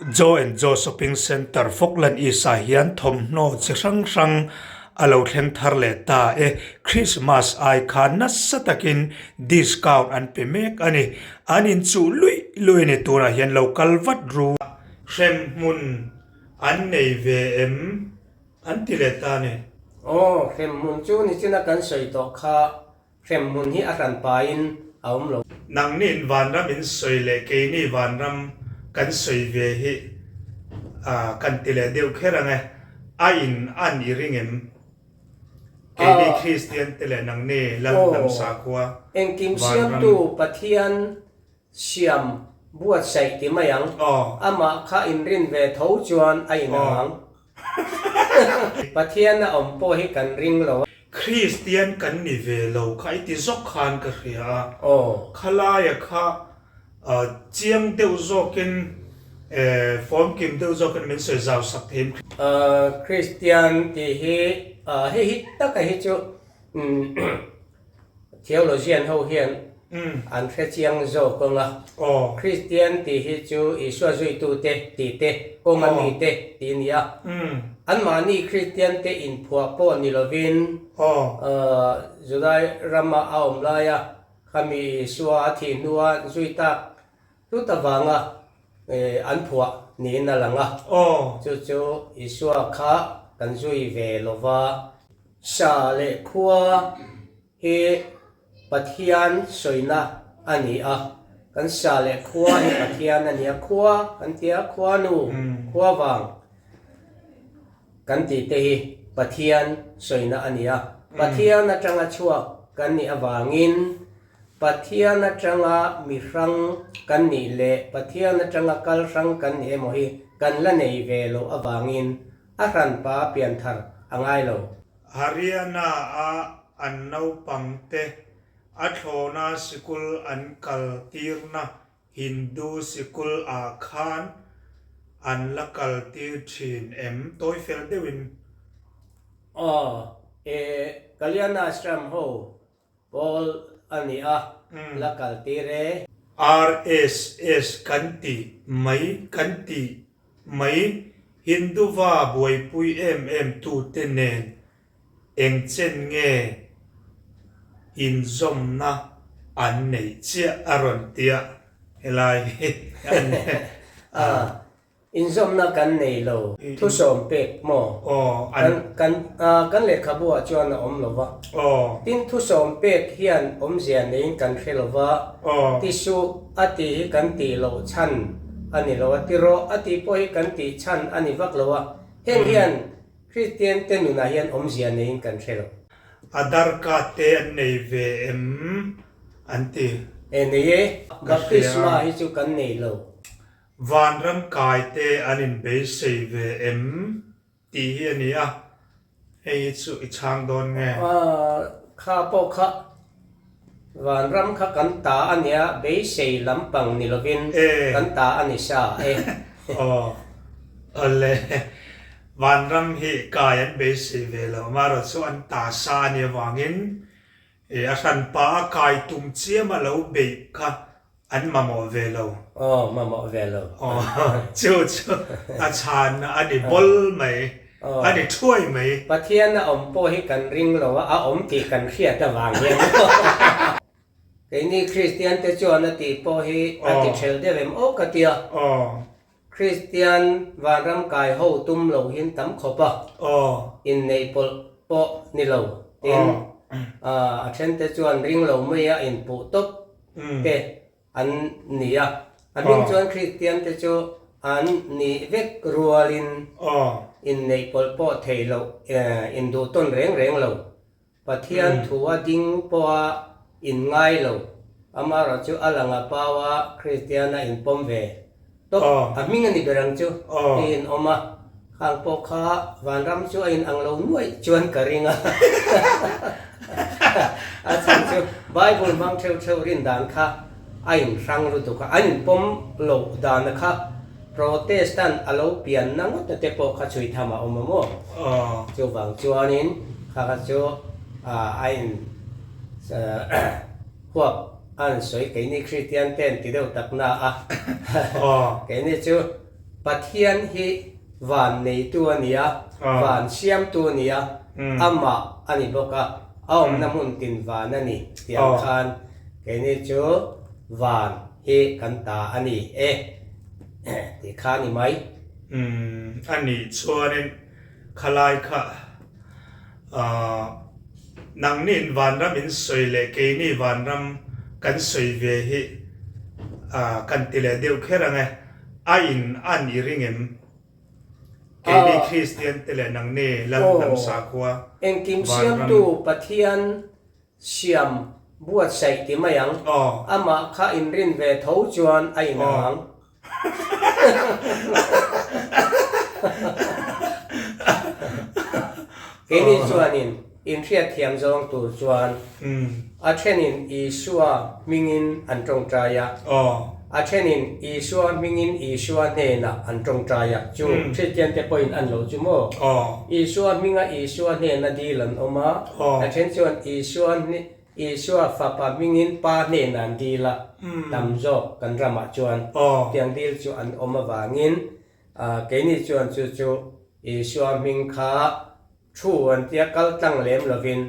Jo and Jo Shopping Centre Falkland East ah hian thawmhnaw chi hrang hrang a lo thleng thar leh ta e. Christmas ai khan nasa takin discount an pe mek a ni. An inchuh luih luih a ni tunah hian lo kal vat ru. Hremhmun an nei ve em? An ti leh ta a ni. Aw, hremhmun chu nichina kan sawi tawh kha Hremhmun hi a hran pain a awm lo. Nangni'n vanram in sawi leh keini vanram kan sawi ve hi kan ti leh deuh kher ang e. A in an i ring em? Keini Kristian te leh nangni Lal hnam sakhua Engkim siamtu Pathian siam buatsaih ti mai ang. Amah kha inrin ve tho chuan a inang ang. Pathian a awm pawh hi kan ring lo a. Kristian kan ni ve lo kha i ti zawk khan ka hria a. Khalaia kha chiang deuh zawkin fawmkim deuh zawkin min sawi zau sak thei. Kristian tih hi hei hi taka hi chu Theologian ho hian an hre chiang zawk ang a. Kristian tih hi chu Isua zuitute tih te, kawnga mite tih a ni a. Anmahni Kristiante inphuah pawh ni lovin Judai rama a awm laia khami Isua a thih hnua zui tak hlut avanga an phuah niin a lang a. Chu chu Isua kha kan zui ve lova. Sa leh khua hi Pathian sawina a ni a, kan sa leh khua hi Pathian a ni a, khua kan ti a, khuanu, khua vang kan tih te hi Pathian sawina a ni a. Pathian atanga chhuak kan nih avangin Pathian atanga mi hrang kan nih leh Pathian atanga kal hrang kan nih emaw hi kan la nei ve loh avangin A hranpa pianthar a ngai lo. Haryana a an naupang te a thlawna sikul an kal tirna Hindu sikul ah khan an la kal tir thin em? Tawi fel deuhin. Aw, e Kalyana Ashram ho Pawl a ni a, la kal tir e. RSS kan ti mai kan ti mai Hinduva buaipui em em tute nen eng chen nge inzawmna an neih chiah a rawn tia helai hi an a. Inzawmna kan nei lo. Thusawm pek maw? Kan kan kan lehkhabu ah chuan a awm lo va. Tin thusawm pek hian awmzia neiin kan hre lo va. Ti suh a tih hi kan tih loh chhan a ni lo a, ti rawh a tih pawh hi kan tih chhan a ni vak lo a. Heng hian Kristian te nunah hian awmzia neiin kan hre lo. Aadhaar card te an nei ve em an ti. E nei e, Baptisma hi chu kan nei lo. Vanram kai te an inbeisei ve em tih hi a ni a, hei hi chu i chhang dawn nge? Kha pawh kha Vanram kha kan ta a nia, beisei lampang ni lovin kan ta a ni sa e. Aw, awle, Vanram hi kai an beisei ve lo, amaherawhchu chu an ta sa a nih avangin a hranpa a kai tum chiam a lo beih kha An mamawh ve lo. Aw, mamawh ve lo. Aw, chu chu a chhan a ni bawl mai, a ni thuai mai. Pathian a awm pawh hi kan ring lo a, a awm tih kan hriat avang hian keini Kristian te chuan a tih pawh hi a ti thelh deuh em aw ka tia. Aw. Kristian vanram kai ho tum lo hin tam khawp a, inneih pawlh pawh ni lo tin a then te chuan ring lo mai a inpuh tawp te an ni a. A hming chuan Kristian te chu an nih vek rualin inneih pawlh pawh thei loh induh tawn reng reng lo. Pathian thu a ding pawha in ngai lo, amaherawh chu a lang a pau a Kristian a inpawm ve tawp, a hming a ni ber ang chu tih in awm a, khang pawh kha vanram chu a in ang lo nuaih chuan ka ring a, a chhan chu Bible hmang theuh theuh rin dan kha a in hrang lutuk a, an inpawm loh dan a kha Protestant a lo pianna ngawt na te pawh kha chhui tham a awm a maw? Chuvang chuanin kha kha chu a in huap a an sawi keini Kristian te an ti deuh tak na a, keini chu. Pathian hi van neitu a ni a, van siamtu a ni a, amah a ni bawk a, a awmna hmun tin van a ni tih ang khan keini chu van hi kan ta a ni e tih kha a ni mai. Umm a nih chuanin khalai kha ahh nangniin vanram in sawi leh keini vanram kan sawi ve hi ahh kan ti leh deuh kher ang e, a in an i ring em? Keini Kristian te leh nangni Lal hnam sakhua Engkim siamtu Pathian Siam buatsaih ti mai ang. Amah kha inrin ve tho chuan a inang ang. Keini chuanin inhriatthiam zawng tur chuan a thenin Isua hmingin an tawngtai a, a thenin Isua hmingin Isua hnenah an tawngtai a. Chu Kristiante pawhin an lo chu maw? Isua hminga Isua hnena dil an awm a, a then chuan Isua Isua Fapa hmingin Pa hnenah an dil a, tam zawk kan ramah chuan tiang dil chu an awm avangin keini chuan chu chu Isua hming kha thu an tia kal tlang lem lovin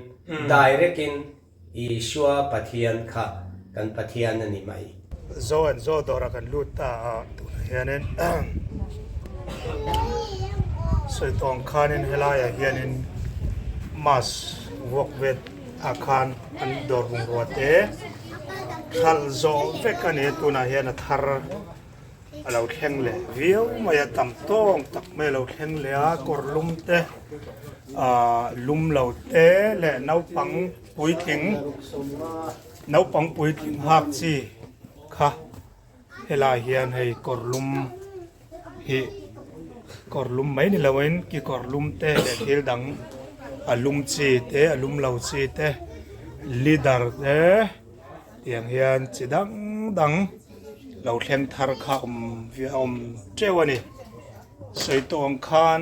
direct in Isua Pathian kha kan Pathian a ni mai. Zo and Zo dawrah kan lut ta a, tunah hianin sawi tawng khanin helaiah hianin mass vuak vet ah khan an dawr bungrua te hralh zawh vek a ni a, tunah hian a thar a lo thleng leh viau mai a, tam tawng tak mai a lo thleng leh a, kawr lum te ah lum lo te leh naupang puitling naupang puitling hak chi kha helai hian hei kawr lum hi kawr lum mai ni loin kekawr lum te leh thil dang a lum chi te a lum lo chi te leader te. Tiang hian chi dang dang lo thleng thar kha awm a awm teuh a ni. Sawi tawh ang khan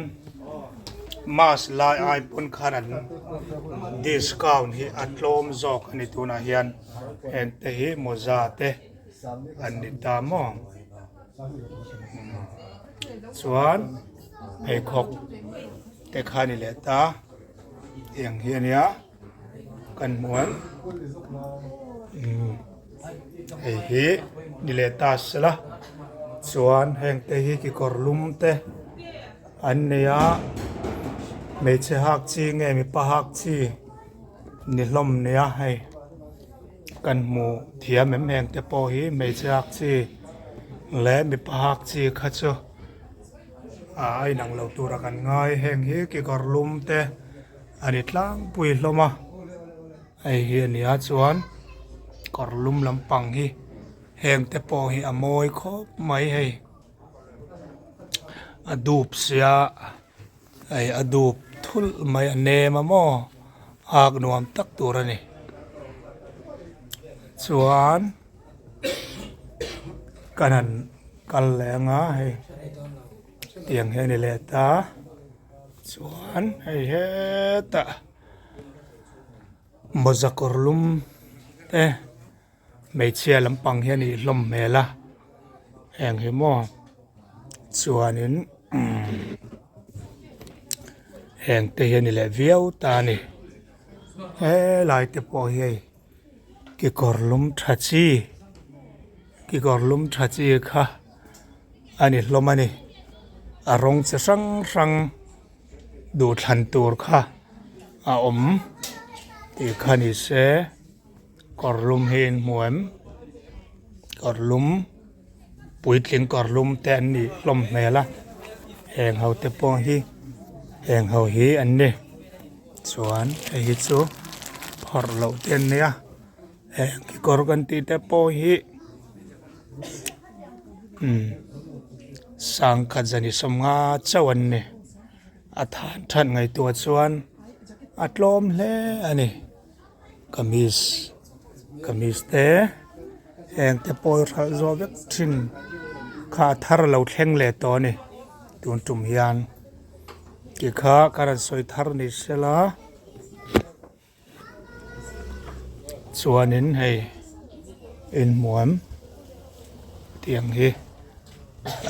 mask lai ai pawn khan an discount hi a tlawm zawk a ni tunah hian heng te hi mawza te an ni ta maw chuan pheikhawk te kha a ni leh ta tiang hi a nia. Kan hmu ang umm hei hi ni leh ta sela chuan heng te hi kekawr lum te an nei a hmeichhe hak chi nge mipa hak chi ni hlawm nia hei kan hmu thiam em heng te pawh hi hmeichhe hak chi leh mipa hak chi kha chu ah a inang lo tura kan ngai heng hi kekawr lum te. A ni tlangpui hlawm a hei hi a nia chuan kawr lum lampang hi heng te pawh hi a mawi khawp mai hei a dup sia hei a dup thulh mai a nem a maw ak nuam tak tur a ni chuan kan han kal leh anga hei tiang hi a ni leh ta. Chuan hei hetah mawza kawr lum te hmeichhia lampang hi a nih hlawm hmel a heng hi maw chuanin heng te hi a ni leh viau ta a ni helai te pawh hi hei kekawr lum tha chi kekawr lum tha chi kha. A ni hlawm a ni. A rawng chi hrang hrang duhthlan tur kha a awm tih kha ni se kawr lum hi in hmu em? Kawr lum puitling kawr lum te an nih hlawm hmel a heng ho te pawh hi heng ho hi an ni chuan hei hi chu phawrh loh te an nia heng kekawr kan tih te pawh hi. Umm sangkhat zan i sawmnga chauh an ni a than that ngaihtuah chuan a tlawm hle a ni kamis kamis te heng te pawh hi hralh zawh vek thin kha a thar lo thleng leh tawh a ni tun tum hian tikha ka rawn sawi thar ni sela. Chuanin hei inhmuam tiang hi.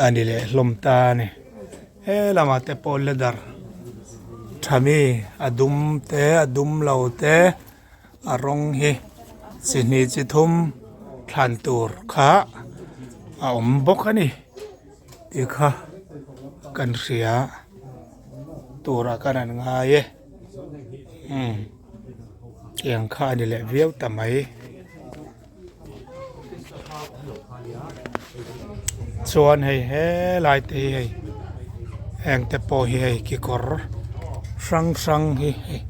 a ni leh hlawm ta a ni. He lamah te pawh leather tha mi a dum te a dum lo te a rawng hi chi hnih chi thum thlan tur kha a awm bawk a ni tih kha kan hria turah khan an ngai e umm tiang kha a ni leh viau ta mai. Chuan hei helai te hi hei heng te pawh hi hei kekawr hrang hrang hi hei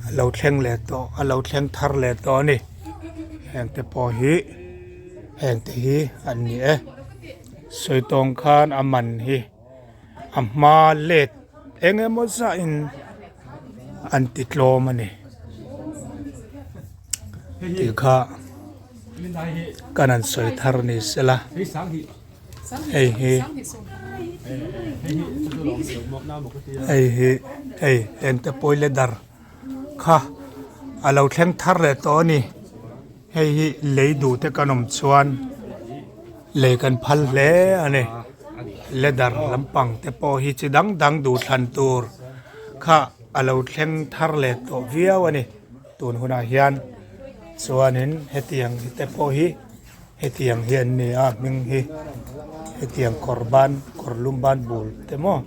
a lo thleng leh tawh a lo thleng thar leh tawh a ni heng te pawh hi heng te hi an ni e sawi tawng khan a man hi a hma let eng emaw zah in an ti tlawm a ni tih kha kan han sawi thar ni sela hei hi hei hi hei engte pawh leather kha a lo thleng thar leh tawh a ni hei hi lei duh te kan awm chuan lei kan phal hle a ni leather lampang te pawh hi chi dang dang duh thlan tur kha a lo thleng thar leh tawh viau a ni tun hunah hian chuanin hetiang te pawh hi hetiang hi an ni a hming hi hetiang kawr ban kawr lum ban bul te maw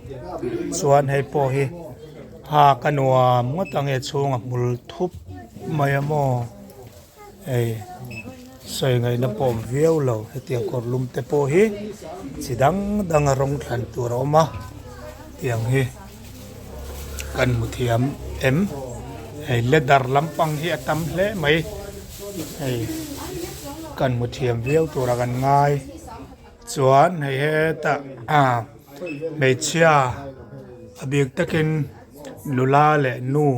chuan hei pawh hi hak a nuam ngawt ang e chhung a hmul thup mai a maw hei sawi ngaihna pawh awm viau lo hetiang kawr lum te pawh hi chi dang dang a rawng thlan tur a awm a tiang hi kan hmu thiam em hei leather lampang hi a tam hle mai hei kan hmu thiam viau tura kan ngai chuan hei hetah ah hmeichhia a bik takin nula leh nu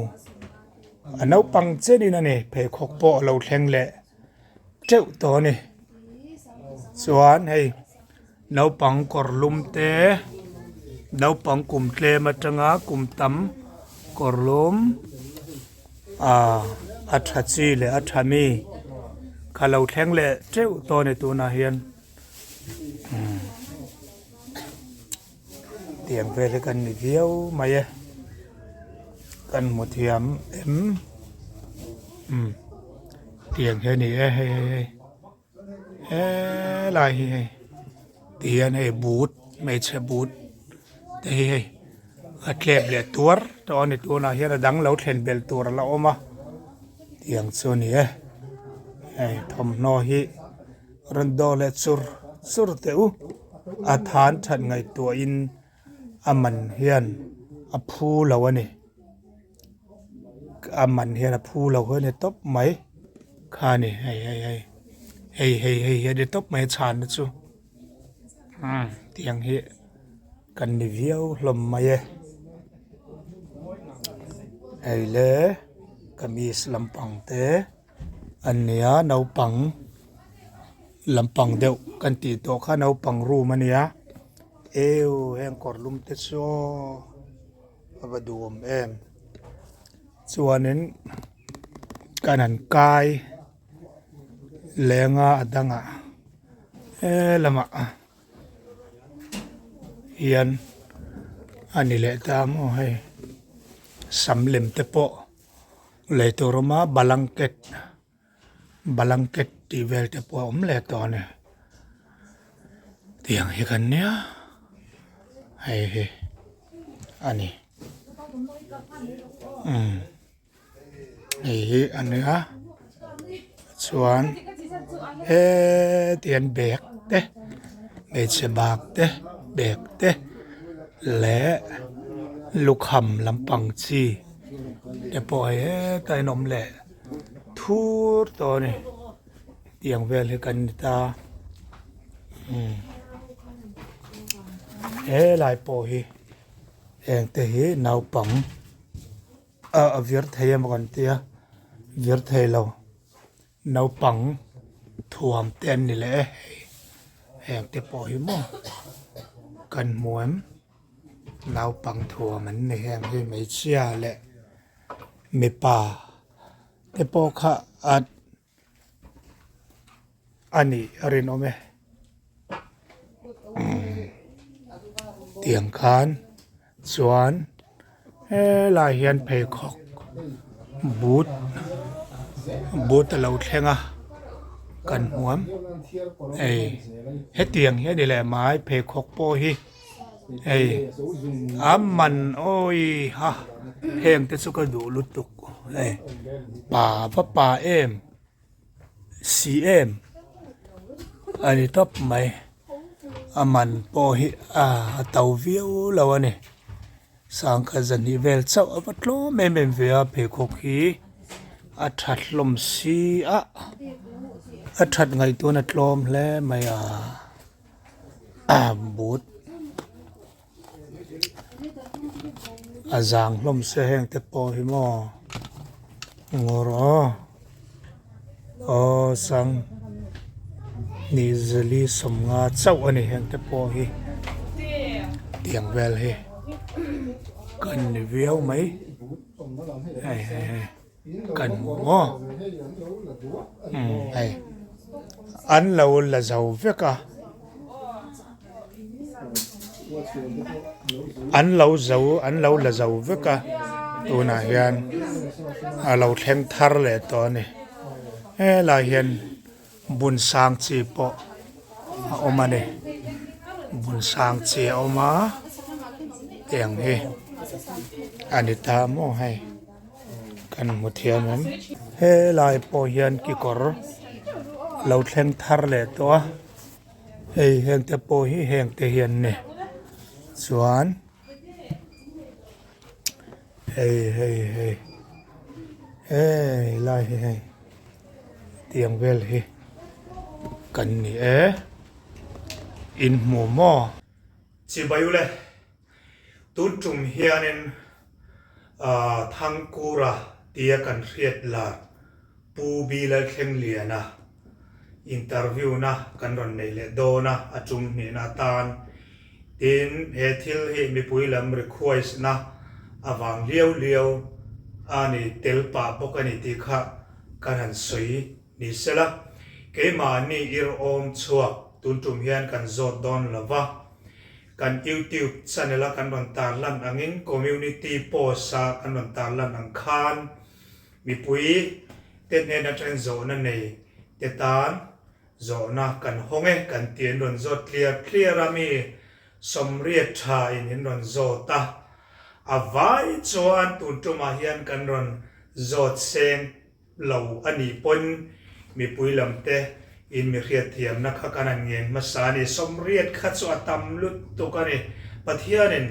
a naupang chenin a ni pheikhawk pawh a lo thleng leh teuh tawh a ni chuan hei. Naupang kawr lum te, naupang kum tlem atanga kum tam kawr lum ah a tha chi leh a tha mi kha lo thleng leh teuh tawh a ni tunah hian umm tiang vel hi kan ni viau mai e kan hmu thiam em umm tiang hi a ni e hei hei hei. Helai hi hei ti hian hei but hmeichhe but te hi hei a tlep leh tuar tawh a ni tunah hian a dang lo thlen belh tur a la awm a tiang chu a ni e hei thawmhnaw hi rawn dawh leh chur chur teh u a than that ngaihtuahin a man hian a phu lo a ni. A man hian a phu lo hi a ni tawp mai kha a ni hei hei hei hei hei hei hi a ni tawp mai a chhanna chu umm tiang hi kan ni viau hlawm mai e hei le kamis lampang te an nia naupang lampang deuh kan tih tawh kha naupang room a nia eww heng kawr lum te chu aw. A va duhawm em chuanin kan han kai leng a a dangah he lamah hian a ni leh ta maw hei sam lem te pawh lei tur a awm a blanket blanket tih vel te pawh a awm leh tawh a ni tiang hi kan nia hei hi a ni umm hei hi a nia chuan hetiang bag te hmeichhe bag te bag te leh lukham lampang chi te pawh hei hetah hian a awm leh. Thur tawh a ni tiang vel hi kan ni ta umm helai pawh hi heng te hi naupang ah a vir thei emaw kan tia vir thei lo naupang thuam te an ni leh e hei heng te pawh hi maw kan hmu em naupang thuam an ni heng hi hmeichhia leh. Mipa te pawh kha at a nih a rinawm e. Tiang khan chuan helai hian pheikhawk boot boot a lo thleng a kan hmu ang hei hetiang hi a ni leh mai pheikhawk pawh hi hei a man awi ha heng te chu ka duh lutuk hei pa va pa em. Si em a ni tawp mai a man pawh hi a to viau lo a ni sangkhat zahnih vel chauh a va tlawm em em ve a pheikhawk hi a tha hlawm si a a that ngaihtuahna a tlawm hle mai a boot a zang hlawm se heng te pawh hi maw ngawr aw aw sang ni zali sawmnga chauh a ni heng te pawh hi tiang vel hi kan ni viau mai hei hei hei kan hmu maw umm hei an lo la zo vek a an lo zo an lo la zo vek a tunah hian a lo thleng thar leh tawh a ni helai hian bun sang chi pawh a awm a ni bun sang chi a awm a tiang hi a ni ta maw hei kan hmu thiam em helai pawh hian kekawr lo thleng thar leh tawh a hei heng te pawh hi heng te hi an ni chuan. Hei hei hei hei lai hi hei tiang vel hi kan ni e in hmu maw. Chibai ule tun tum hianin ah Thangkura tia kan hriat lar Pu Bilalthlengliana interview na kan rawn nei leh dawn a a tum hnihna atan. Tin, he thil hi mipui lam request na avang liau liau a ni tel pah bawk a ni tih kha kan han sawi ni sela. Keimahni irhawm chhuak tun tum hian kan zawt dawn lo va, kan YouTube channel a kan rawn tarlan angin community post a kan rawn tarlan ang khan mipui te hnen atangin zawhna nei te tan Zawhna kan hawng e kan ti an rawn zawt tliar tliar a mi sawmriat tha in in rawn zawt a, a vai chuan tun tumah hian kan rawn zawt seng lo a nih pawn mipui lam te in mi hriatthiamna kha kan han ngen hmasa a ni. Sawmriat kha chu a tam lutuk a ni. Pathianin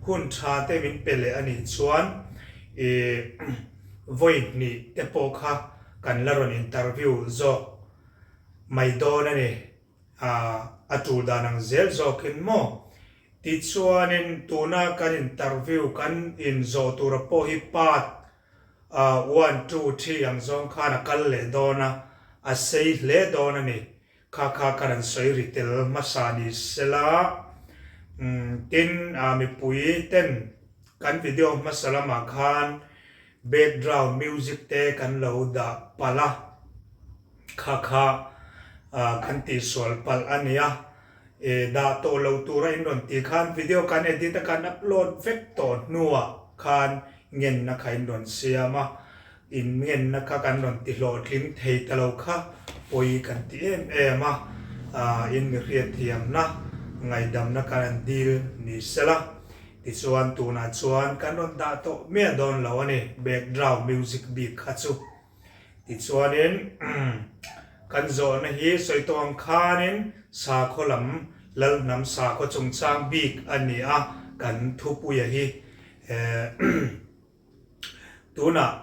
hun tha te min pe leh a nih chuan i vawi hnih te pawh kha kan la rawn interview zawk mai dawn a ni. A tul dan ang zel zawkin maw? Tichuanin tuna kan interview kan inzawh tura pawh hi part one, two, three ang zawng khan a kal leh dawn a, a sei hle dawn a ni. Kha kha kan han sawi ri tel hmasa ni sela. Tin, mipui ten kan video hmasa lamah khan Background music te kan lo dah palh a, kha kha kan tihsual palh a nia. E dah tawh lo tura in rawn tih khan video kan edit a kan upload vek tawh hnuah khan ngenna kha in rawn siam a, in ngenna kha kan rawn ti hlawhtling thei ta lo kha pawi kan ti em em a, in mi hriatthiamna ngaihdamna kan han dil ni sela. Tichuan tunah chuan kan rawn dah tawh miah dawn lo a ni, background music bik kha chu. Tichuanin kan zawhna hi sawi tawh ang khanin sakhaw lam Lalhnam sakhaw chungchang bik a ni a, kan thupuia hi tunah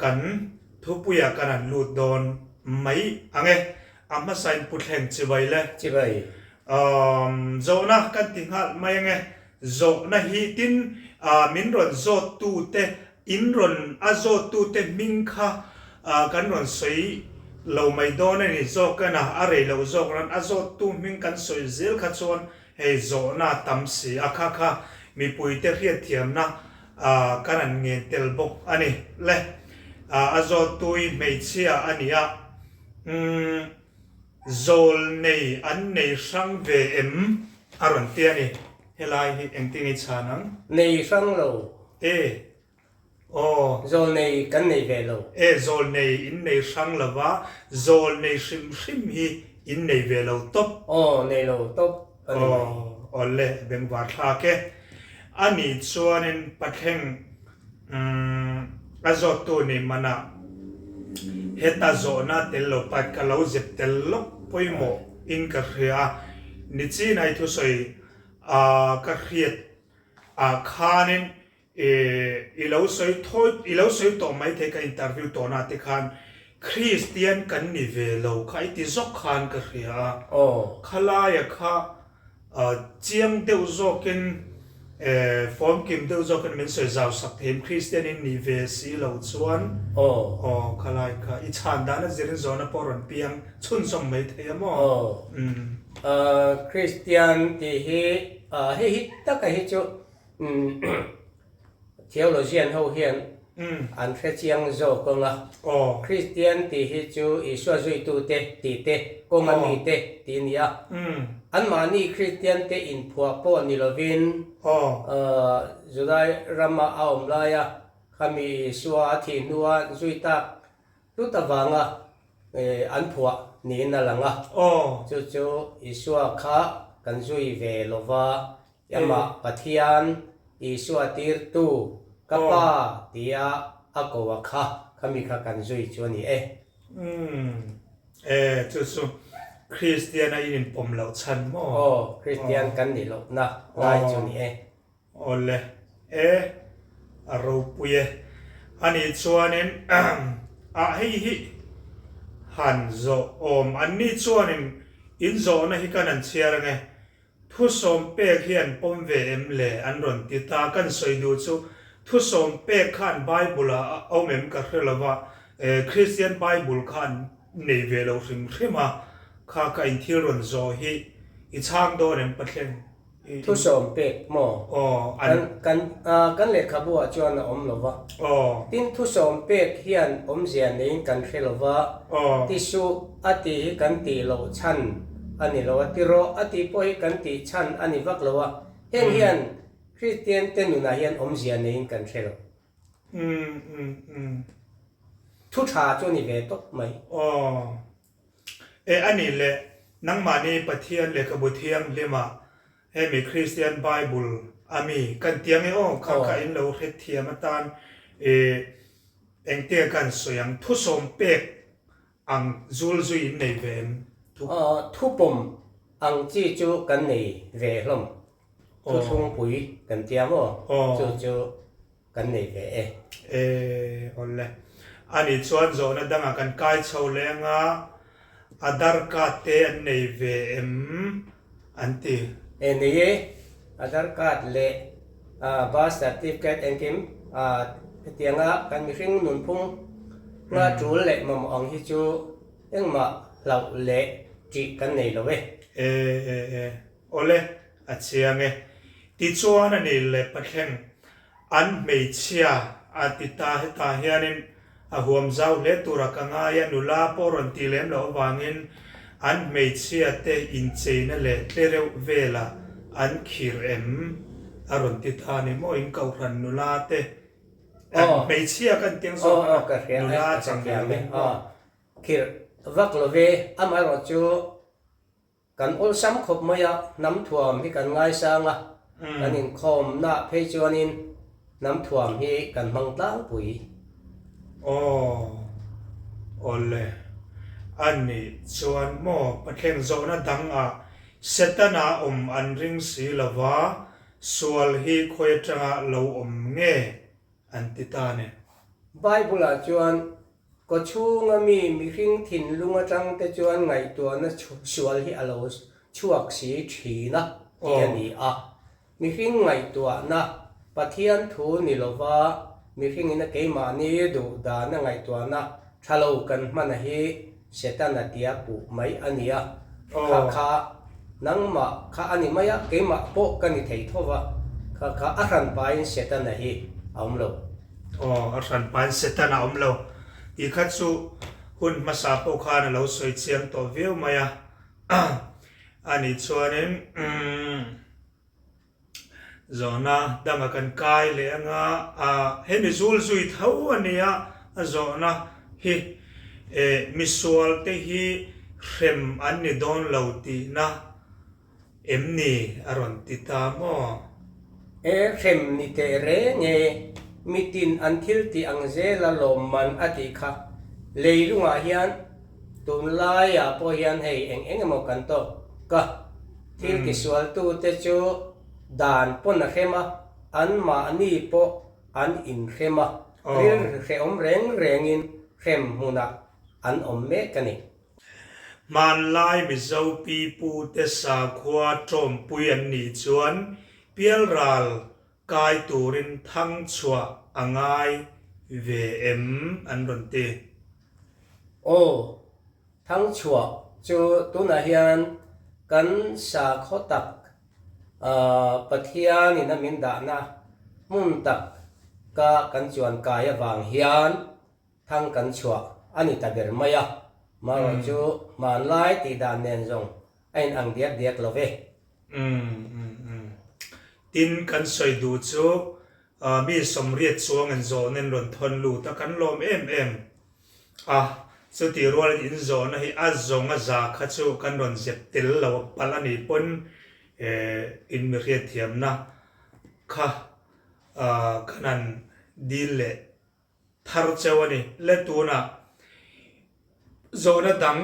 kan thupuia kan han lut dawn mai ang e. A hmasain Pu Thleng chibai le. Chibai. Zawhna kan ti nghal mai ang e. Zawhna hi tin min rawn zawttute in rawn a zawttute hming kha kan rawn sawi lo mai dawn a ni zawk en a, a rei loh zawk nan a zawttu hming kan sawi zel kha chuan hei zawhna tam si a kha kha mipuite hriatthiamna kan han ngen tel bawk a ni le. A zawttu hi hmeichhia a ni a. Umm, zawl nei an nei hrang ve em? a rawn ti a ni. Helai hi engtin i chhan ang? Nei hrang lo. E. Aw. Zawlnei kan nei ve lo. E, zawlnei in nei hrang lo va, zawlnei hrim hrim hi in nei ve lo tawp. Aw, nei lo tawp a ni mai. Aw, awle, bengvar thlak e. A nih chuanin Pathleng umm a zawttu ni manah heta zawhna tel lo pat ka lo zep tel lawk pawimawh in ka hria a, nichinai thusawi a ka hriat ah khanin I lo sawi thawi, i lo sawi tawh maithei ka interview tawhna te khan Kristian kan ni ve lo kha i ti zawk khan ka hria a. Khalaia kha chiang deuh zawkin fawmkim deuh zawkin min sawi zau sak thei em Kristian in nih ve si lo chuan aw khalai kha i chhan dan a zirin zawhna pawh rawn piang chhunzawm maithei a maw? Kristian tih hi hei hi taka hi chu Theologian ho hian an hre chiang zawk ang a. Kristian tih hi chu Isua zuitute tih te, kawnga mite tih a ni a. Anmahni Kristiante inphuah pawh ni lovin Judai rama a awm laia khami Isua a thih hnua zui tak Hlut avanga an phuah niin a lang a. Chu chu Isua kha kan zui ve lo va, amah Pathian, Isua tirtu, ka Pa tia a ko a kha, khami kha kan zui chu a ni e. Umm, e, chu chu Kristian a in inpawm loh chhan maw? Aw, Kristian kan nih lohna lai chu ni e. Awle e, a ropui e. Ani chuanin ah hei hi han zawh awm. Anni chuanin in zawhna hi kan han chhiar ange. Thusawm pek hi an pawm ve em le an rawn ti ta. Kan sawi duh chu thusawm pek khan Bible ah a awm em ka hre lova, Christian Bible kha an nei ve lo hrim hrim a, kha ka in thil rawn zawh hi i chhang dawn em Pathian? Thusawm pek maw? Kan kan kan lehkhabu ah chuan a awm lo va. Tin thusawm pek hian awmzia neiin kan hre lo va. Ti suh a tih hi kan tih loh chhan a ni lo a, ti rawh a tih pawh hi kan tih chhan a ni vak lo a. Heng hian Kristian te nunah hian awmzia neiin kan hre lo. Thu tha chu a ni ve tawp mai. E a nih leh, nangmahni Pathian lehkhabu thianghlimah hemi Kristian Bible a mi kan ti ange aw, kha kha in lo hrethiam atan e engtia kan sawi ang, thusawm pek ang zul zui in nei ve em? Thu. Thupawm ang chi chu kan nei ve hlawm, thuthlungpui kan tia maw? Chu chu Kan nei ve e. E, awle. Ani chuan zawhna dangah kan kai chho leng a, Aadhaar card te an nei ve em? an ti. E, nei e. Aadhaar card leh birth certificate engkim hetianga kan mihring nunphung hma tul leh mamawh ang hi chu engmah hlauh leh ṭih kan nei lo e. E, e, e. Awle, a chiang e. Tichuan a ni leh Pathleng, an hmeichhia a ti ta hetah hianin a huam zau hle tura ka ngai a, nula pawh rawn tih lem loh avangin an hmeichhia te incheina leh tlereuh velah an khir em a rawn ti ta a ni maw, in kohhran nula te an hmeichhia kan tiang zawk a, nula chang ni lovin maw. Khirh vak lo ve, amaherawhchu Kan awlsam khawp mai a, hnam thuam hi kan ngaisang a, kan inkhawmnaah phei chuanin hnam thuam hi kan hmang tlangpui. Aw, awle. A nih chuan maw Pathian zawhna dang ah Setana awm an ring si lova, sual hi khawi atanga lo awm nge an ti ta ni. Bible ah chuan Kaw chhunga mi mihring thinlung atang te chuan ngaihtuahna sual hi a lo chhuak si thin a tih a ni a. Mihring ngaihtuahna Pathian thu ni lova mihringin a keimahni duh dana ngaihtuahna tha lo kan hman a hi Setana tia puh mai a ni a. Kha kha nangmah kha a ni mai a, keimah pawh ka ni thei tho va, kha kha a hranpain Setana hi a awm lo. Aw, a hran pain Satan a awm lo tih kha chu hun hmasa pawh khan a lo sawi chiang tawh viau mai a. A nih chuanin umm. Zawhna danga kan kai leh anga a hemi zul zui tho a nia a zawhna hi eh misual te hi hrem an ni dawn lo tihna em ni a rawn ti ta maw? E hrem ni teh reng e, mitin an thil tih ang zela lawmman a tih kha leilungah hian tunlaiah pawh hian hei eng eng emaw kan tawk ka thil tisualtute chu Dan pawn a hrem a, anmahni pawh an inhrem a, rilru hrehawm reng rengin hrem hmunah an awm mek a ni. Hmanlai Mizo pipute sakhua tawmpui an nih chuan pialral kai turin thang chhuah a ngai ve em an rawn ti. Aw, thang chhuah chu tunah hian kan sakhaw tak Pathianin a min dahna hmun tak ka kan chuan kai avang hian thang kan chhuah a ni ta ber mai a, marawh chu hmanlai tih dan nen zawng a in ang diak diak lo ve. Tin, kan sawi duh chu mi sawmriat chuang in zawhna in rawn thawn lut a, kan lawm em em a, chutih rualin in zawhna hi a zawng a za kha chu kan rawn zep tel lo a palh a nih pawn in mi hriatthiamna kha kan han dil leh thar cheu a ni. Le tunah zawhna dang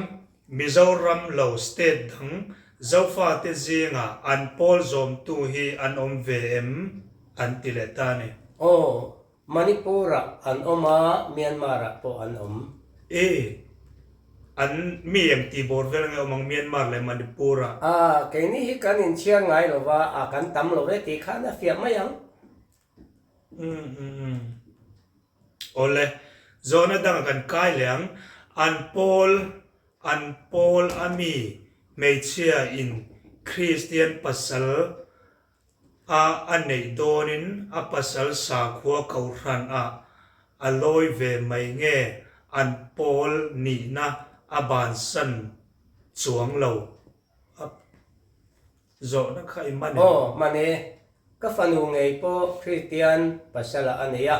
Mizoram lo state dang Zofate zingah an pawl zawmtu hi an awm ve em an ti leh ta a ni. Aw, Manipur-ah an awm a, Myanmar-ah pawh an awm. E, an mi eng tih bawr vel nge awm ang Myanmar leh Manipur-ah? A, keini hi kan inchhiar ngai lo va, a kan tam lo e tih khan a fiah mai ang. Umm umm umm. Awle, zawhna danga kan kai leh ang. An pawl, an pawl a mi hmeichhia in Kristian pasal a a neih dawnin a pasal sakhua kohhran ah a lawi ve mai nge an pawl nihna a bansan chuang lo a Zawhna kha i man em? Aw, man e. Ka fanu ngei pawh Kristian pasala a nei a,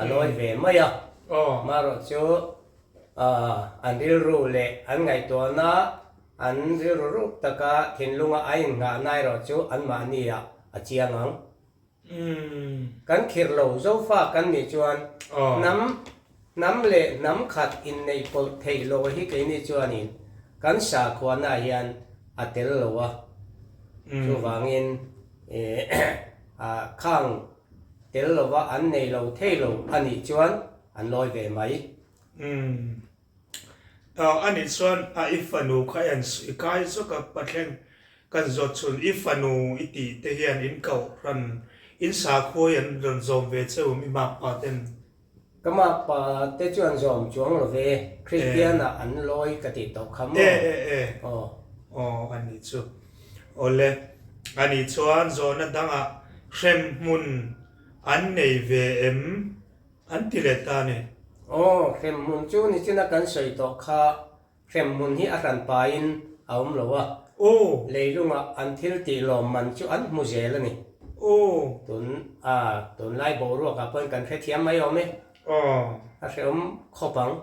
a lawi ve mai a. Marawh chu an rilru leh an ngaihtuahna, an rilru ruk taka thinlunga a innghahna erawh chu anmahniah a chiang ang. Kan khirh lo Zofa kan nih chuan hnam hnam leh hnam khat inneih pawlh theih lo hi keini chuanin kan sakhuana hian a tel lo a. Chuvangin khang tel lova an nei lo thei lo a nih chuan an lawi ve mai. A nih chuan a i fanu kha i han sawi kai zawk a, Pathleng kan zawt chhun i fanu i tih te hian in kohhran in sakhua hi an rawn zawm ve che um i makpa ten. Ka makpa te chuan zawm chuang lo ve, Kristian ah an lawi ka tih tawh kha maw? E e e aw aw a nih chu. Awle a nih chuan zawhna dangah hremhmun an nei ve em? An ti leh ta a ni. Aw, hremhmun chu nichina kan sawi tawh kha, hremhmun hi a hran pain a awm lo a. Aw. Leilungah an thil tih lawmman chu an hmu zel a ni. Aw. Tun a, tunlai boruakah pawhin kan hrethiam mai awm e. Aw. A hrehawm khawp ang.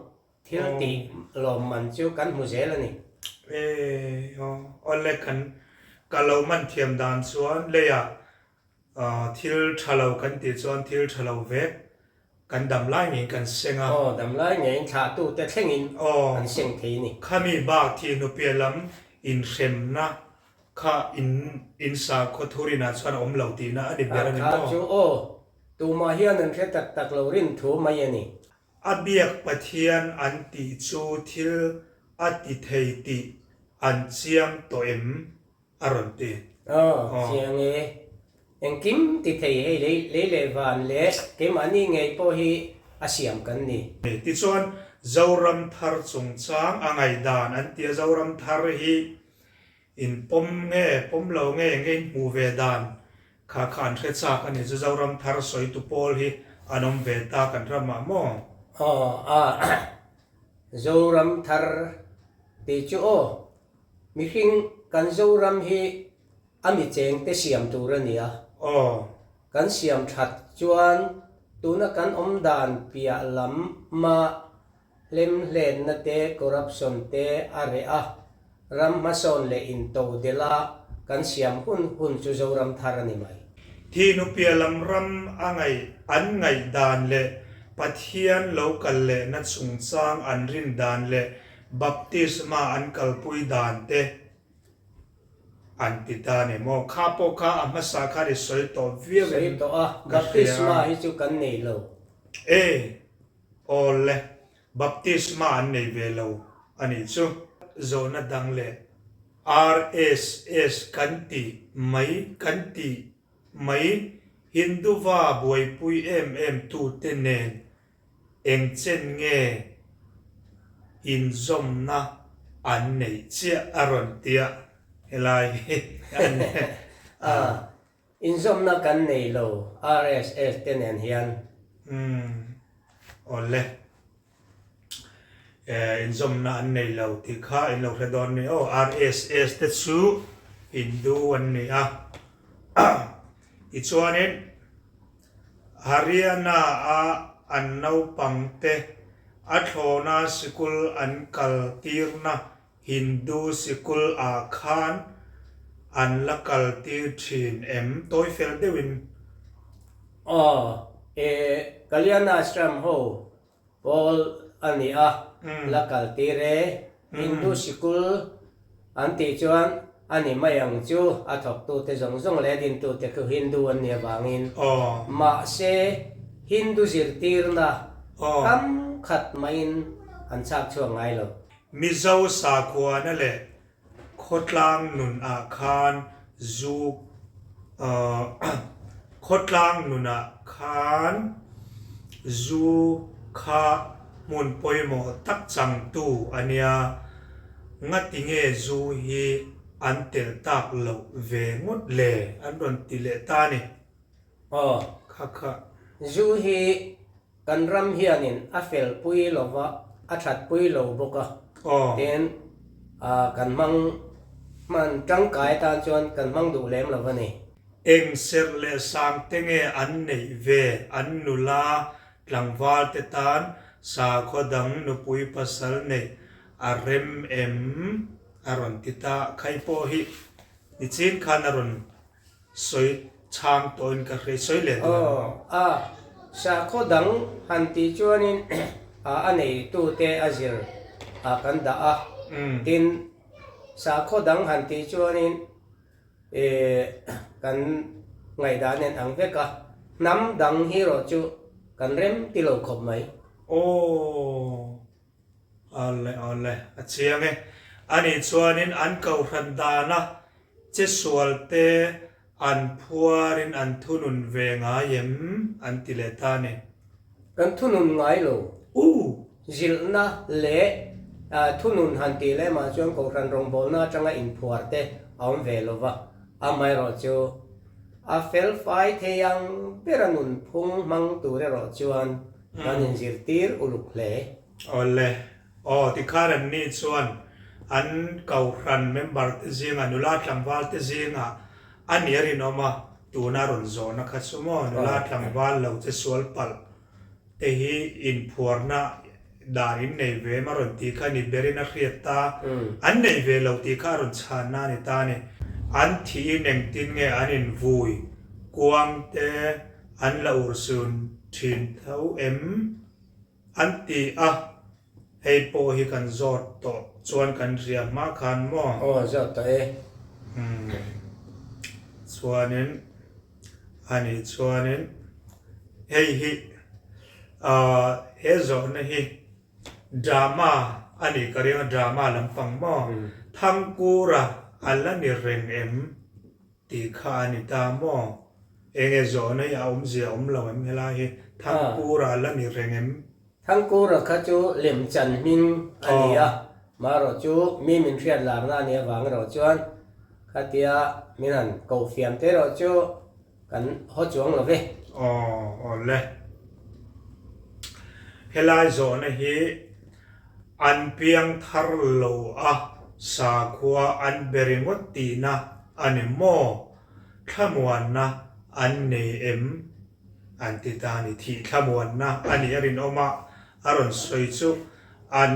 Thil tih lawmman chu kan hmu zel a ni. E, aw, awle kan ka lo man thiam dan chuan leiah Thil tha lo kan tih chuan thil tha lo vek kan dam lai ngeiin kan seng a. Aw, dam lai ngeiin thlahtute thlengin kan seng thei a ni. Khami bak thih hnupiah lam inhremna kha in in sakhaw thurinah chuan a awm lo tihna a ni ber a ni maw? Kha chu aw, tumah hian an hre tak tak lo rin thu mai a ni. A biak Pathian an tih chu thil a ti thei tih an chiang tawh em? A rawn ti. Aw, chiang e. Engkim ti thei hei lei lei leh van leh keimahni ngei pawh hi a siam kan ni. Tichuan, Zoram thar chungchang a ngaihdan an ti a, Zoram thar hi in pawm nge pawm lo nge nge in hmuh ve dan kha kha an hre chak a ni chu Zoram thar sawitu pawl hi an awm ve ta kan ramah maw? Aw, a Zoram thar tih chu aw. Mihring kan Zoram hi a mi cheng te siam tur a ni a. Aw. Kan siam that chuan tuna kan awm dan piah lam mah hlemhletna te, corruption te a reh a, ram hmasawn leh intodelh a kan siam hun hun chu Zoram thar a ni mai. Thinu piah lam ram a ngaih an ngaih dan leh Pathian lo kal lehna chungchang an rin dan leh baptisma an kalpui dan te An ti ta ni maw? Kha pawh kha a hmasa khan i sawi tawh viau in Sawi tawh a, ka hria. Baptisma hi chu kan nei lo. E, awle, baptisma an nei ve lo a nih chu. Zawhna dang leh RSS kan tih mai kan tih mai Hinduva buaipui em em tute nen Eng chen nge inzawmna an neih chiah a rawn tia helai hi an A, inzawmna kan nei lo RSS te nen hian. Umm, awle. Inzawmna an nei lo tih kha in lo hre dawn ni aw. RSS te chu Hindu an ni a. Tichuanin. Haryana-a an naupangte a thlawna sikul an kal tirna Hindu sikul ah khan an la kal tir thin em? Tawi fel deuhin. Aw, e Kalyana Ashram ho Pawl a ni a, la kal tir e. Hindu sikul an tih chuan a ni mai ang chu, a thawktute zawng zawng leh a dintute khu Hindu an nih avangin. Mahse, Hindu zirtirna tam khat mahin an chhak chhuak ngai lo. Mizo sakhuana leh Khawtlang nun ah khan zu Khawtlang nun ah khan zu kha hmun pawimawh tak changtu a nia, ngati nge zu hi an tel tak loh ve ngawt le an rawn ti leh ta a ni. Aw. Kha kha. Zu hi Kan ram hianin a felpui lova, a thatpui lo bawk a, tin kan hmang hman tangkai atan chuan kan hmang duh lem lo a ni. Eng serh leh sang te nge an neih ve an nula tlangval te tan sakhaw dang nupui pasal neih a rem em a rawn ti ta khai pawh hi nichin khan a rawn Sawi chhang tawhin ka hre sawi leh dawn. Aw, a sakhaw dang han tih chuanin a neitute a zir ah kan dah a, tin sakhaw dang han tih chuanin kan ngaihdan nen ang vek a, hnam dang hi erawh chu kan rem ti lo khawp mai. Aw. Awle awle, a chiang e. Ani chuanin an kohhran dana che sual te an phuarin an thunun ve ngai em? an ti leh ta a ni. Kan thunun ngai lo. U! Zilhna leh thunun han tih lemah chuan kohhran rawngbawlna atanga inphuar te a awm ve lo va, amaherawhchu a felfai thei ang bera nunphung hmang tur erawh chuan Kan inzirtir uluk hle. Awle. Aw, tikhan an ni chuan an Kohhran member te zingah, nula tlangval te zingah a ni a rinawm a, tuna rawn zawhna kha chu maw, nula tlangval lo che sual palh te hi inphuarna dan in nei ve em a rawn tih kha ni berin a hriat ta, an nei ve lo tih kha a rawn chhanna a ni ta a ni. An thihin engtin nge an invui kuang te An la urhsun thin tho em? An ti a, hei pawh hi kan zawt tawh chuan kan hria hma khan maw? Aw, zawt tawh e. Umm, chuanin, a nih chuanin hei hi, ah, he zawhna hi drama a nih ka ring a, drama lampang maw? Thangkura a la ni reng em? Tih kha a ni ta maw? Enge zawhna hi a awmzia awm lo em helai hi? Thangkura la ni reng em? Thangkura kha chu lemchan hming a ni a, marawh chu mi min hriat larna a nih avang erawh chuan khatia min han koh fiam te erawh chu kan haw chuang lo ve. Aw, aw le. Helai zawhna hi an piang thar lo a, sakhua an be ringawt tihna a ni maw? Thlamuanna an nei em? An ti ta a ni. Thih thlamuanna a nih a rinawm a, a rawn sawi chu an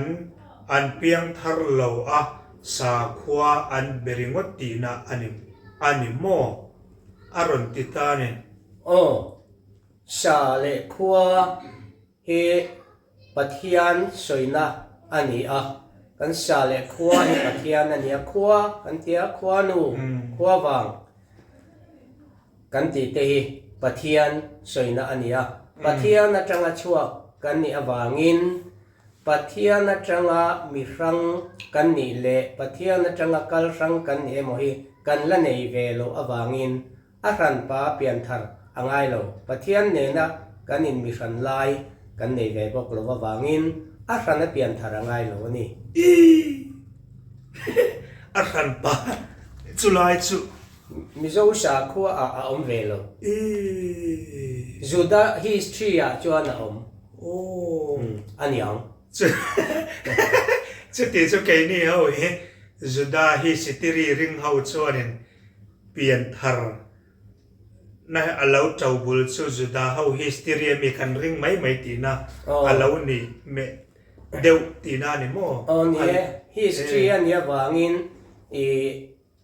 an piangthar lo a, sakhua an be ringawt tihna a ni a ni maw? A rawn ti ta a ni. Aw, sa leh khua hi Pathian sawina a ni a, kan sa leh khua hi Pathian a ni a, khua kan ti a, khuanu, khua vang kan tih te hi Pathian sawina a ni a. Pathian atanga chhuak kan nih avangin Pathian atanga mi hrang kan nih leh Pathian atanga kal hrang kan nih emaw hi kan la nei ve loh avangin A hranpa pianthar a ngai lo. Pathian nena kan inmihran lai kan nei ve bawk lo avangin a hrana pianthar a ngai lo a ni. Ii. A hranpa chu lai chu. Mizo sakhua ah a awm ve lo. Ii. Juda history ah chuan a awm. Aw. A niang. Chuti chu keini ho hi Juda history ring ho chuanin Pianthar na a lo to bul chu Juda ho history ami kan ring mai mai tihna a lo ni meh deuh tihna a ni maw? Aw ni e, history a nih avangin i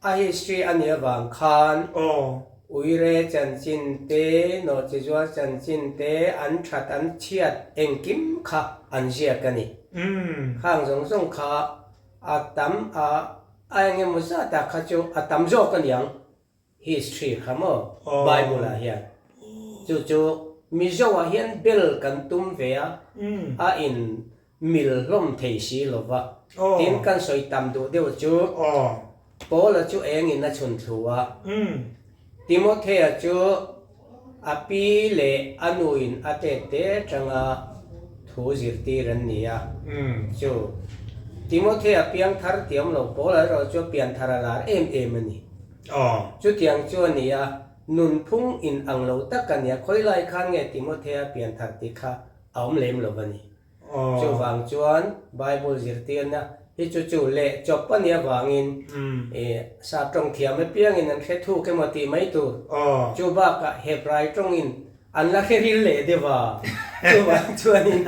a history a nih avang khan Uire chanchin te, Nawhchizual chanchin te, an that an chhiat engkim kha an ziak a ni. Khang zawng zawng kha a tam a A eng emaw zat ah kha chu a tam zawk a niang history kha maw Bible ah hian. Chu chu Mizo ah hian bel kan tum ve a, a in mil hlawm thei si lo va. Tin kan sawi tam duh deuh chu Paula chu eng in a chhun thlu a, Timothea chu a pi leh a nuin a tet te atanga thu zirtir an ni a. Chu Timothea piangthar tiam lo pawl erawh chu pianthar a lar em em a ni. Chutiang chu a ni a, nunphung in ang lo tak a ni a, khawilai khan nge Timothea pianthar tih kha a awm lem lo a ni. Chuvang chuan Bible zirtirna hi chu chu leh chawp a nih avangin sap tawng thiam apiangin an hre thuk emaw tih mai tur. Chu bakah Hebrai tawngin an la hre ril leh deuh a. Chuvang chuanin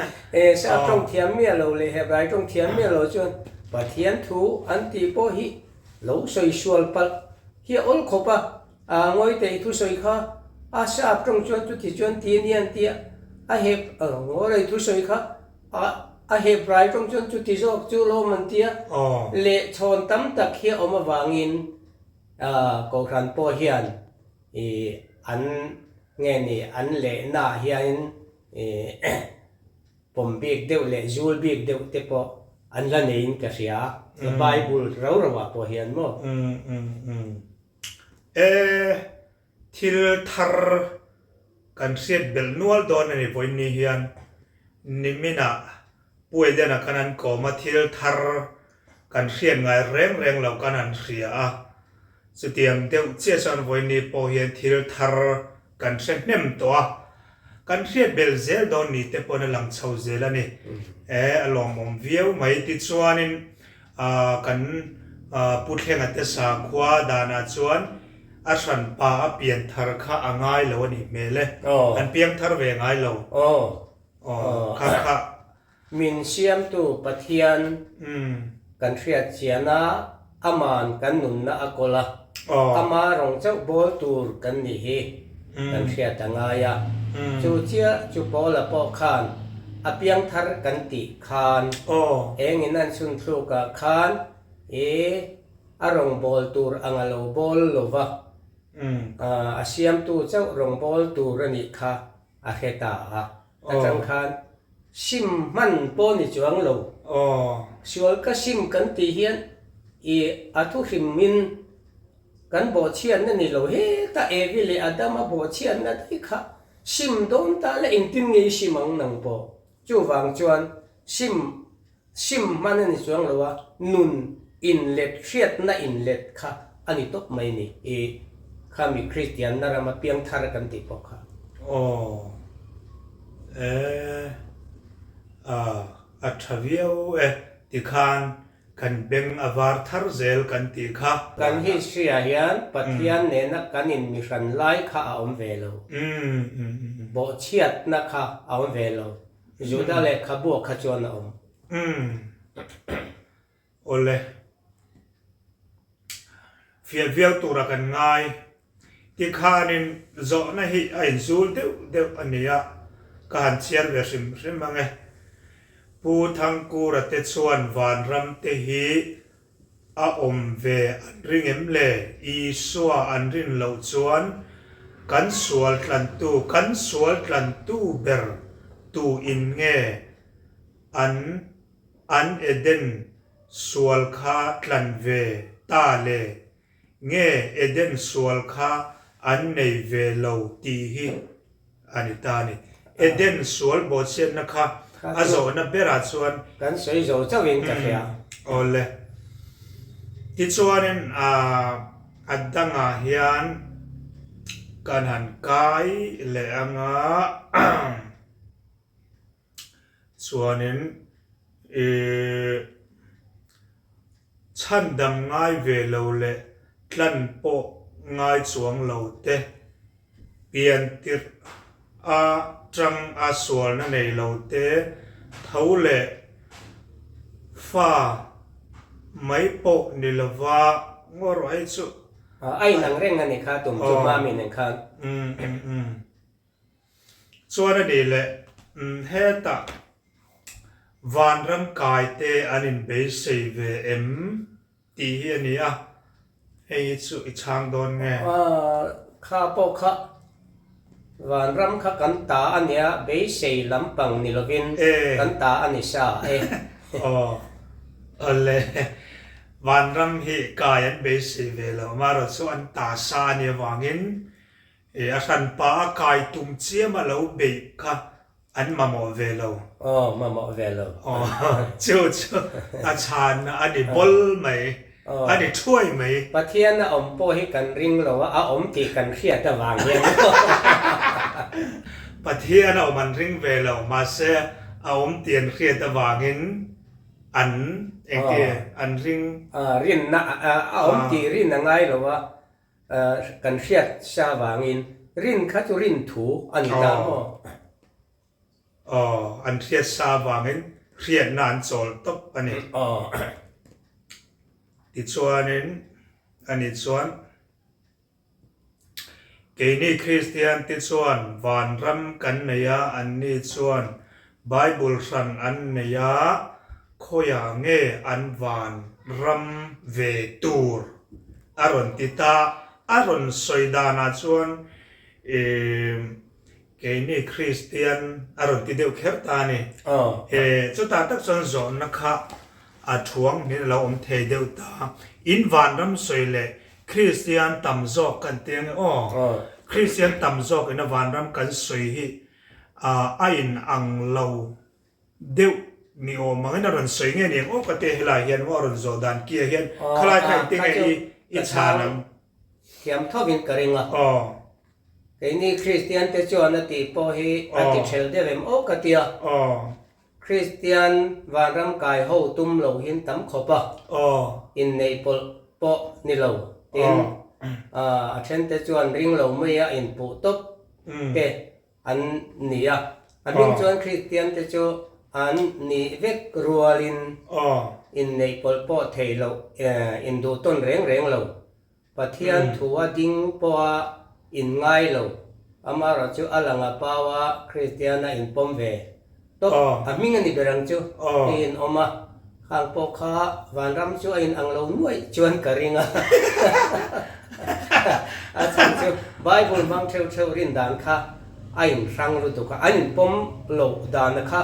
sap tawng thiam miah lo leh Hebrai tawng thiam miah lo chuan Pathian thu an tih pawh hi lo sawi sual palh hi a awl khawp a. A ngawi teh i thusawi kha a sap tawng chuan chuti chuan ti a ni an ti a, a hep ngaw rei thusawi kha a a hep rai tawng chuan chuti zawk chu lawm an ti a, leh chhawn tam tak hi a awm avangin Kohhran pawh hian i an nge ni an lehnaah hianin i Pawm bik deuh leh zul bik deuh te pawh an la neiin ka hria, Bible rau rau ah pawh hian maw? Umm umm umm. E, thil thar kan hriat belh nual dawn a ni vawiin ni hian niminah Pu Edena kan an kawm a, thil thar kan hriat ngai reng reng lo kan han hria a, chutiang deuh chiah chuan vawiin ni pawh hian thil thar Kan hre hnem tawh a, kan hriat belh zel dawn ni te pawn a lang chho zel a ni. E, a lawmawm viau mai. Tichuanin kan Pu Thlenga te sakhua danah chuan a hranpa a pian thar kha a ngai lo a nih hmel e. An piang thar ve ngai lo. Aw, kha kha. Min siamtu Pathian kan hriat chian a, Aman kan nunna a kawl a, Ama rawng chauh bawl tur kan nih hi kan hriat a ngai a. Chu chiah chu Paula pawh khan a piangthar kan tih khan engin an chhun thluk ah khan i a rawng bawl tur ang a lo bawl lo va, a siamtu chauh rawng bawl tur a nih kha a hre ta a. Atang khan sim hman pawh ni chuang lo. Sual ka sim kan tih hian i a thu hrimin kan bawhchhiatna ni lo heta Evi leh Adama bawhchhiatna daih kha sim dawn ta la engtin nge i sim ang nang pawh. Chuvang chuan sim Sim hman a ni chuang lo a, nun inlet hriatna inlet kha a ni tawp mai ni i kha mi Kristianna rama piangthar kan tih pawh kha. Aw e a a tha viau e tikhan. Kan beng a var thar zel kan tih kha. Kan history ah hian Pathian nena kan in mihran lai kha a awm ve lo. Bawhchhiatna kha a awm ve lo. Juda lehkhabu kha chuan a awm. Awle. Fiah viau tura kan ngai. Tikhanin zawhna hi a inzul deuh deuh a ni a, ka han chhiar ve hrim hrim ang e. Pu Thangkura te chuan vanram te hi a awm ve an ring em le? Isua an rin loh chuan kan sual tlantu, kan sual tlantu ber tu in nge an an Eden sual kha tlan ve ta le? Nge Eden sual kha an nei ve lo tih hi a ni ta a ni. Eden sual bawhchhiatna kha a zawhna berah chuan. Kan sawi zo chauhin ka hria. Awle. Tichuanin a dangah hian kan han kai leh anga Chuanin ih chhandam ngai ve lo leh tlan pawh ngai chuang lo te, pian tirh a tang a sualna nei lo te, tho leh fa mai pawh ni lova ngaw rawh hei chu. A inang reng a ni kha tum chu hma min eng khan. Umm umm umm. Chuan a nih leh hetah vanram kai te an inbeisei ve em tih hi a ni a, hei hi chu i chhang dawn nge? Kha pawh kha vanram kha kan ta a nia, beisei lampang ni lovin kan ta a ni sa e. Aw, awle, vanram hi kai an beisei ve lo, amaherawhchu chu an ta sa a nih avangin E, a hranpa a kai tum chiam a lo beih kha an mamawh ve lo. Aw, mamawh ve lo. Aw, chu chu a chhanna a ni bawl mai, a ni thuai mai. Pathian a awm pawh hi kan ring lo a, a awm tih kan hriat avang hian. Pathian a awm an ring ve lo, mahse a awm tih an hriat avangin an engti an ring. Rinna a awm tih rin a ngai lo a, Kan hriat sa vangin rin kha chu rin thu a ni ta maw? Aw, an hriat sa vangin hriatna an chawl tawp a ni. Aw. Tichuanin, ani chuan, Keini Kristiante chuan vanram kan nei a, anni chuan Bible hran an nei a, khawiah nge an vanram ve tur? A rawn ti ta. A rawn sawi danah chuan keini Kristian a rawn ti deuh kher ta a ni. Chutah tak chuan zawhna kha a thuang hnin a lo awm thei deuh ta. In vanram sawi leh Kristian tam zawk kan ti ange aw. Kristian tam zawk ina vanram kan sawi hi a in ang lo deuh ni awm angin a rawn sawi nge ni ang aw ka tia helai hian maw a rawn zawh dan kia hian khalai kha engtin nge i i chhan ang. Thiam thovin ka ring a. Keini Kristian te chuan a tih pawh hi a ti thelh deuh em aw ka tia. Kristian vanram kai ho tum lo hin tam khawp a. Inneih pawlh pawh ni lo tin a then te chuan ring lo mai a inpuh tawp te An ni a. A hming chuan Kristian te chu an nih vek rualin inneih pawlh pawh thei loh, induh tawn reng reng lo. Pathian thua ding pawha inngai lo. Amaherawh chu a lang a pau a, Kristian a inpawm ve tawp. A hming a ni ber ang chu i inawm a. Khang pawh kha vanram chu a inang lo nuaih chuan ka ring a. A chhan chu Bible hmang theuh theuh rin dan kha a inhrang lutuk a, an inpawm loh dana kha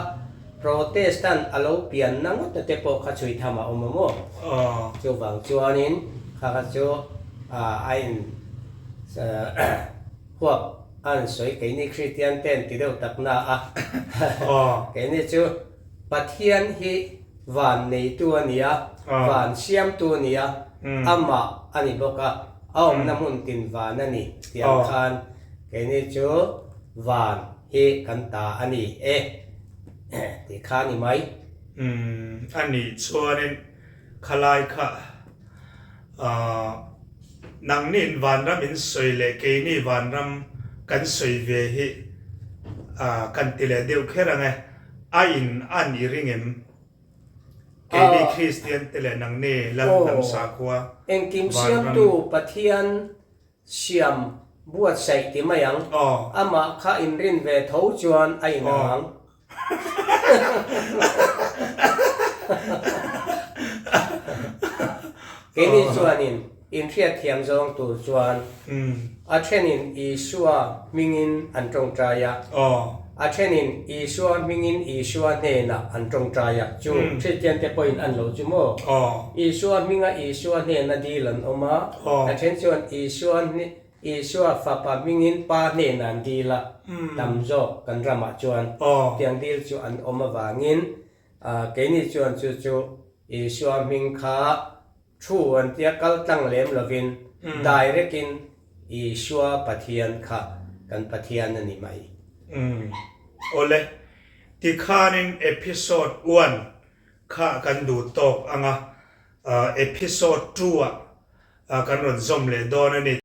Protestant a lo pianna ngawt te pawh kha chhui tham a awm a maw? Chuvang chuanin kha kha chu a in huap a an sawi keini Kristian ten ti deuh tak na a. Keini chu Pathian hi van neitu a ni a, van siamtu a ni a, amah a ni bawk a, a awmna hmun tin van a ni tih ang khan keini chu van hi kan ta a ni e tih kha a ni mai. Umm, a nih chuanin. Khalai kha aah nangniin vanram in sawi leh keini vanram kan sawi ve hi aah kan ti leh deuh kher ang e, a in an i ring em? Keini Kristian te leh nangni Lal hnam sakhua Engkim siamtu Pathian siam buatsaih ti mai ang, amah kha inrin ve tho chuan a inang ang. Keini chuanin inhriatthiam zawng tur chuan a thenin Isua hmingin an tawngtai a, a thenin Isua hmingin Isua hnenah an tawngtai a, chu Kristiante pawhin an lo chu maw? Isua hminga Isua hnena dil an awm a, a then chuan Isua Isua Fapa hmingin Pa hnenah an dil a, tam zawk kan ramah chuan tiang dil chu an awm avangin keini chuan chu chu Isua hming kha thu an tia kal tlang lem lovin direct in Isua Pathian kha kan Pathian a ni mai. Awle, tikhanin episode one kha kan duh tawk anga episode two ah kan rawn zawm leh dawn a ni.